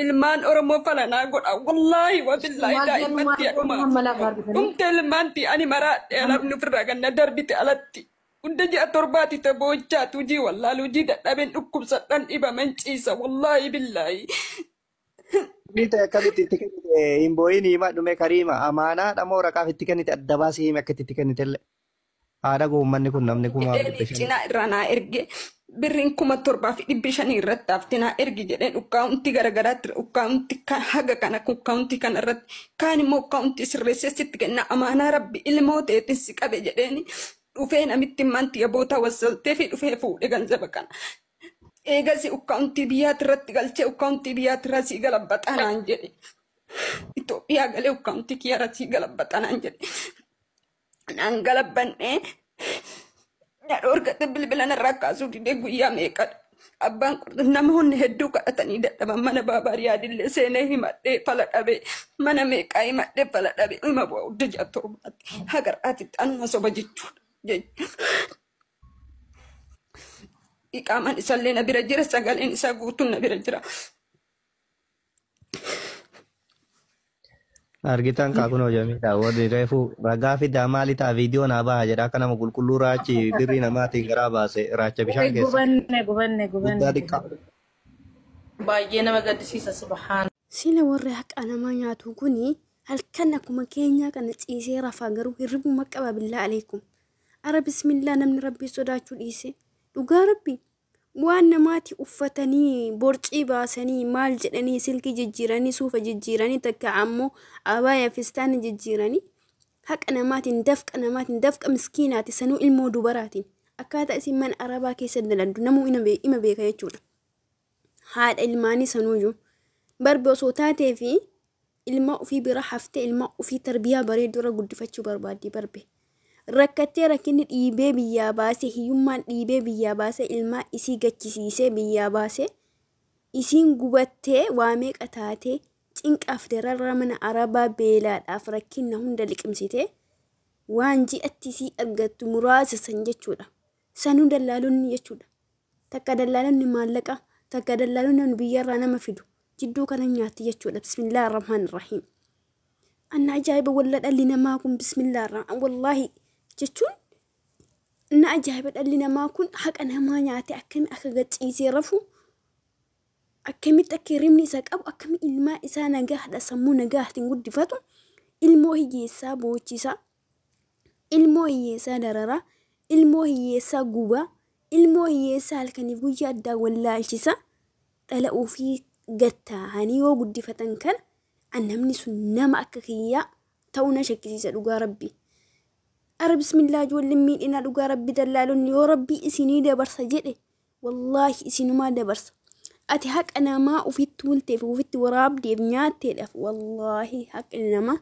Ilmaan Oromoo falanaa godha. Wallaahi wabillaahi Maal jennu daa'imman maal tiya goonu dhumaaf. hamma lafa argitanii? Dhumte ilmaan tiya ani maraadhe alabni ofirraa ganna darbite alatti. Hunda ji'a torbaati ta boochaatu hojii wallaalu hojii dadhabeen dhukkubsadhan dhibamen ciisa. Wallaahi billaahi. Inni ta'e akkamitti itti kennite hin boo'in hima dhume kariima amaanaadha moo raqaaf itti kennite adda baasii himi akka itti kennite illee. Haadha uummanni kun namni kumaaf Jedheen dhibba shanii. cinaa irraa naa erge birriin 7500 irratti hafte naa ergi jedheen ukkaawuntii garagaraatti ukkaawuntii haga kana ukkaawuntii kana irratti kaan immoo ukkaawuntii sirreessee sitti kenna amaanaa rabbi ilmoo ta'eetiin si qabe jedheen dhufee namitti manti aboota wassaltee fi dhufee fuudhe ganzaba kana. Eegasi ukkaawuntii biyyaatti irratti galchee ukkaawuntii biyyaatti irraa sii galabbaxaa naan jedhe. Itoophiyaa galee ukkaawuntii kiyya irraa sii galabbaxaa naan jedhe. Naan galabbannee na dhoorgate bilbila narraa kaasuu didee guyyaa meeqadha. Abbaan namoonni hedduu kadhatanii dadhaban mana baabaa riyaadillee seenee himadhee fala dhabe mana meeqaa himadhee fala dhabe hima bu'aa hunda ji'a torbaatti haga har'aatitti anuma soba jechuudha. Iqaamaan isallee na bira jira sagaleen isaa guutuun na bira jira. Argitan kaakunoo jamiidha warri reefu ragaa fidaa maali ta'a viidiyoo naa baha jedha akka nama qulqulluu raachi birrii namaatiin garaa baase raacha bishaan keessa. Gubanne gubanne Guddaa gubanne. xiqqaa. Baay'ee nama gaddisiisa subhaan. Sila warri haqa namaa nyaatu kuni halkan akkuma keenyaa kana ciisee rafaa garuu hirribuma qaba billaa aleekum. Ara bismillaa namni rabbii sodaachuu dhiise. Dhugaa rabbi waan namaati uffatanii borcii baasanii maal jedhanii silkii jijjiiranii suufa jijjiiranii takka ammoo abaaya fistaana jijjiiranii haqa namaatiin dafqa namaatiin dafqa miskiinaati sanuu ilmoo dubaraatiin akkaataa isin mana arabaa keessa daladdu namuu ima beeka jechuudha. Haadha ilmaanii sanuuyyuu barbe osoo taatee fi ilma ofii bira haftee ilma ofii tarbiyaa bareedduu irra guddifachuu barbaaddi barbe. Rakkattee rakkinni dhiibee biyyaa baasee hiyyummaan dhiibee biyyaa baasee ilmaa isii gachisiisee biyyaa baasee isiin gubattee waa meeqa taatee cinqaaf dararra mana arabaa beelaadhaaf rakkinna hunda liqimsitee waan ji'atti isii argattu muraasa san jechuudha. Sanuu dallaalonni jechuudha. Takka dallaalonni maallaqa takka dallaalonni biyyarraa nama fidu jidduu kana nyaatti jechuudha. Bismillah ar-Rahmaan ar-Rahiim. Anna ajaa'iba walla dhalli namaa kun bismillah ar-Rahmaan wallaahi jechuun na ajaa'iba dhalli namaa kun haqa namaa nyaatee akkami akka gachiisee rafu akkamitti akka hirribni isa qabu akkami ilmaa isaa nagaa haadha sammuu nagaatiin guddifatu ilmoo hiyyeessaa boochisaa ilmoo hiyyeessaa dararaa ilmoo hiyyeessaa gubaa ilmoo hiyyeessaa halkaniif guyyaa addaa wallaalchisa dhala ofii gattaa'anii yoo guddifatan kana namni sun nama akka kiyyaa ta'uu na shakkisiisa dhugaa rabbi. Ara bismillaa ijoolleen miidhinaa dhugaa rabbi dallaalonni yoo rabbi isinii dabarsa jedhe wallaahi isinumaa dabarsa. Ati haqa namaa ofitti bulteef ofitti waraabdeef nyaatteedhaaf wallaahi haqni namaa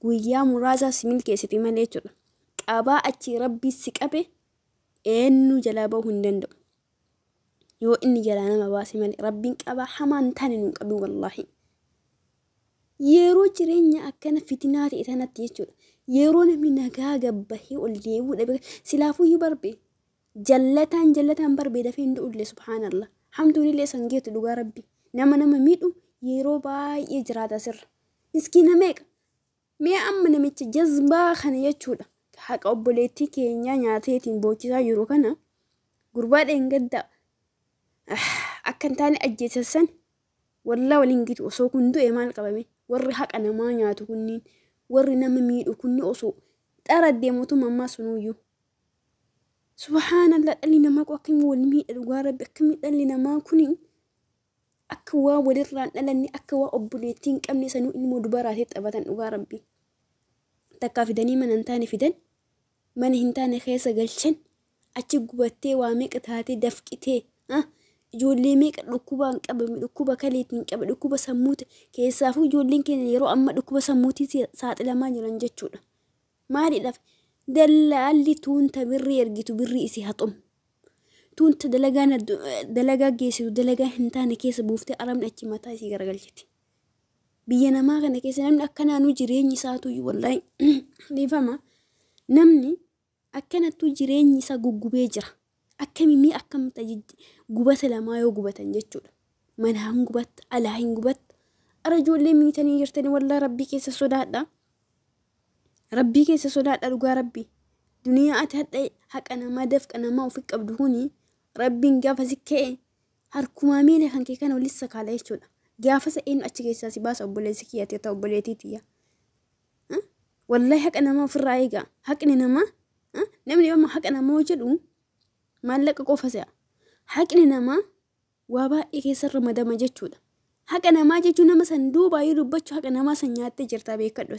guyyaa muraasaa si milkeessiti malee jechuudha. Qabaa achii rabbi si qabe eenyu jalaa bahuu hin danda'u. Yoo inni jalaa nama baase malee rabbiin qabaa hamaa hin taane nu qabu wallaahi. Yeroo jireenya akkana fitinaa ta'e sanatti jechuudha. Yeroo namni nagaa gabbahee ol deebi'uu dhabe silaafuyyuu barbe jallataan jallataan barbe dafee hin du'ullee subhaanallah. Hamtuun illee san geetu dhugaa rabbi. Nama nama miidhu yeroo baay'ee jiraata sirra. Miskiina meeqa? Mee amma namicha jazbaa kana jechuudha. Haqa obboleettii keenyaa nyaateetiin boochisaa jiru kana gurbaa dheengadda akka hin taane ajjeesan san wallaa waliin gitu osoo kun du'e maal qabame warri haqa namaa nyaatu kunniin warri nama miidhu kunni osoo xara deemotuma ammaa sunuyyuu. Subhaanallah dhalli namaa kun akkamiin wal miidha dhugaa rabbi akkamiin dhalli namaa kuni akka waa walirraan dhalanne akka waa obboleettii hin qabne sanuu ilmoo dubaraatee taphatan dhugaa rabbi. Takkaa fidanii mana hin taane fidan mana hin taane keessa galchan achi gubattee waa meeqa taatee dafqitee ijoollee meeqa dhukkubaan qabame dhukkuba kaleetiin qabe dhukkuba sammuuti keessaafuu ijoolleen keenya yeroo amma dhukkuba sammuutiin saaxilamaa jiran jechuudha. Maaliidhaaf dallaalli tuunta birrii ergitu birrii isii haxum. Tuunta dalagaa geessitu dalagaa hin taane keessa buuftee arabni achi mataa isii garagalchiti. Biyya namaa kana keessa namni akkanaanuu jireenyi isaatu wallaahi dhiifama. Namni akkanattuu jireenyi isaa guggubee jira. Akkami mi'a akkam gubata lamaa yoo gubatan jechuudha. Manaa hin gubatta, alaa hin gubatta. Ara ijoollee miitanii jirtanii wallaa rabbii keessa sodaadha. Rabbii keessa sodaadha dhugaa rabbii. Duniyaa ati hadha haqa namaa dafqa namaa ofi qabdu kuni rabbiin gaafa si ka'e harkumaa miila kan kee kana walitti sakaala jechuudha. Gaafa isa eenyu achi keessaa si baasa obboleessi kiyya ati ta'u obboleettii tiyya. Wallahi haqa namaa ofirraa eegaa. Haqni namaa namni amma haqa namaa jedhu maallaqa qofa se'a. Haqni namaa waa baay'ee keessa ramadama jechuudha. Haqa namaa jechuun nama san duubaa yoo dubbachuu haqa namaa san nyaattee jirtaa beekadhu.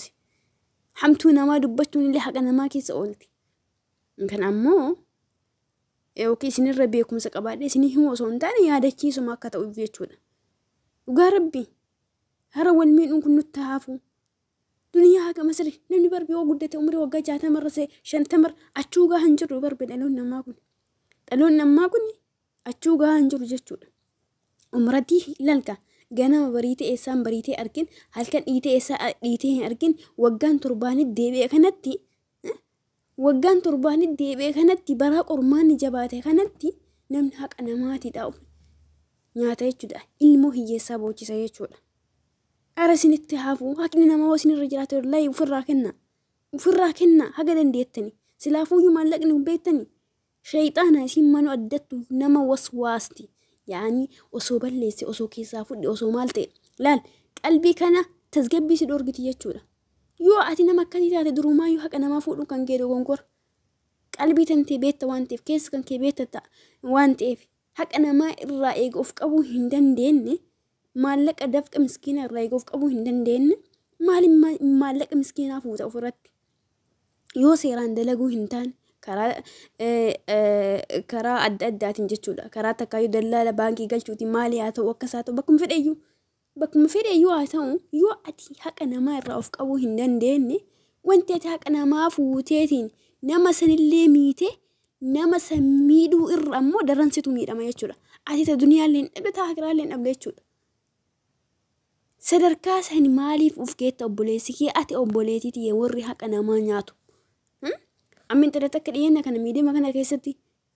Hamtuu namaa dubbachuun illee haqa namaa keessa oolti. Kan ammoo yookiin isinirra beekumsa qabaadhee isinii himuu osoo hin taane yaadachiisuma akka ta'uuf jechuudha. Dhugaa rabbi hara wal miidhuun kun nutti haafu. Duniyaa haqa masri namni barbi yoo guddate umurii waggaa 60rra 50rra achuu gahaa hin jiru barbi dhaloonni namaa kun. Dhaloonni namaa kun achuu gahaa hin jiru jechuudha. Umratii lalka ganama bariitee eessaan bariitee argin halkan dhiitee eessaa dhiitee hin argin waggaan torbaanitti deebi'e kanatti waggaan torbaanitti deebi'e kanatti baraa qormaanni jabaate kanatti namni haqa namaatiidha nyaata jechuudha. Ilmoo hiyyeessaa boochisa jechuudha. Ara isinitti haafu haqni namaa isinirra jiraate wallaahi ofirraa kenna. Ofirraa kenna haga dandeettani. Silaafuyyuu maallaqni hin beektani. Shayxaana isin manuu addattu nama waswaasti. Yaani osoo balleesse osoo keessaa fudhe osoo maal ta'e laal qalbii kana tasgabbii si dhorgiti jechuudha. Yoo ati nama akkasii taate durumaayyuu haqa namaa fuudhu kan kee dogongora. Qalbii tantee beekta waan ta'eef keessa kan kee beekta waan ta'eef haqa namaa irraa eega of qabuu hin dandeenye maallaqa dafqa miskiinaa irraa eega of qabuu hin dandeenye maaliin maallaqa miskiinaa fuuta ofirratti. Yoo seeraan dalaguu hin taane karaa adda addaatiin jechuudha. Karaa takkaayyuu dallaala baankii galchuutiin maali haa ta'u akkas haa ta'u bakkuma fedheyyuu haa ta'u yoo ati haqa namaa irraa of qabuu hin dandeenye wanti ati haqa namaa fuuteetiin nama sanillee miite nama san miidhuu irra ammoo daransitu miidhama jechuudha. Ati ta duniyaallee hin dhabde ta akiraallee hin dhabde jechuudha. Sadarkaa sani maaliif of keetta obboleessi kee ati obboleettii tiyya warri haqa namaa nyaatu. Amma intala takka dhiyeenya kana miidhama kana keessatti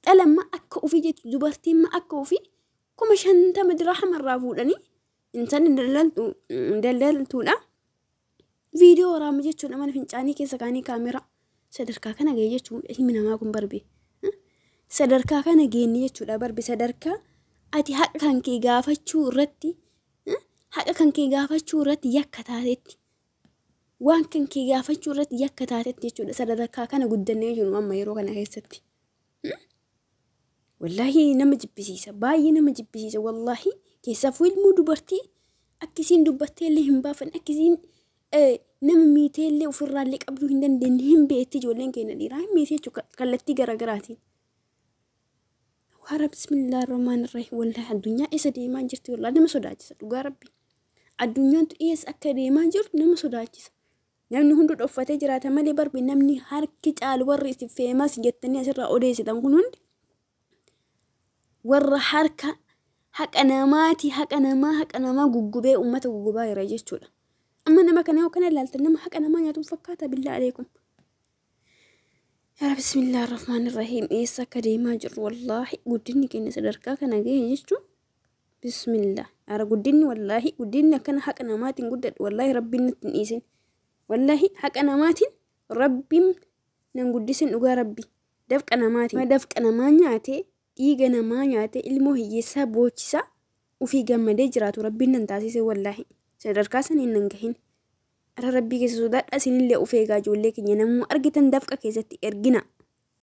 dhalamma akka ofii jechuudha dubartiimma akka ofii 50,000 dirhama irraa fuudhanii intalli daldaltuudha. Viidiyoo waraabama jechuudha mana fincaanii keessa kaanii kaameraa sadarkaa kana ga'e jechuudha ilmi namaa kun barbe. Sadarkaa kana geenye jechuudha barbe sadarkaa ati haqa kan kee gaafachuu irratti haqa kan kee gaafachuu irratti yakka taatetti. Waan kan kee gaafachuu irratti yakka taatetti jechuudha sadarkaa kana guddannee jiru amma yeroo kana keessatti. Wallaahi nama jibbisiisa baay'ee nama jibbisiisa wallaahi keessaafuu ilmoo dubartii akkisiin dubbattee illee hin baafanne akkisiin nama miitee illee ofirraa illee qabduu hin dandeenye hin beekti ijoolleen keenya dhiiraa hin miitee jechuudha kallattii garaagaraatiin. Waara bismillaahi rahmaani rahiim wallaahi addunyaa eessa deemaa jirti wallaahi nama sodaachisa dhugaa rabbi. Addunyaan tu eessa akka deemaa jirtu nama sodaachisa. Namni hundi dhoffatee jiraata malee barbi namni harki caalu warri isin feemas jettanii asirraa odeessitan kun hundi warra harka haqa namaati haqa namaa haqa namaa guggubee uummata guggubaa jira jechuudha. Amma nama kana yoo kana ilaaltan nama haqa namaa nyaatu fakkaata billaa aleekum. Yaa bismillaahi rahmaani rahiim eessa akka deemaa jirru wallaahi guddinni keenya sadarkaa kana gahe jechuun bismillah. Ara guddinni wallaahi guddinni akkana haqa namaatiin guddadhu wallaahi rabbiin natti hin dhiisin. Wallaahi haqa namaatiin rabbiin nan guddisin dhugaa rabbi. Dafqa namaatiin. Dafqa namaa nyaatee dhiiga namaa nyaatee ilmoo hiyyeessaa boochisaa ofii gammadee jiraatu rabbiin nan taasise wallaahi. Sadarkaa saniin nan gahin. Ara rabbii keessa sodaadha isinillee of eegaa ijoollee keenya namuu argitan dafqa keessatti ergina.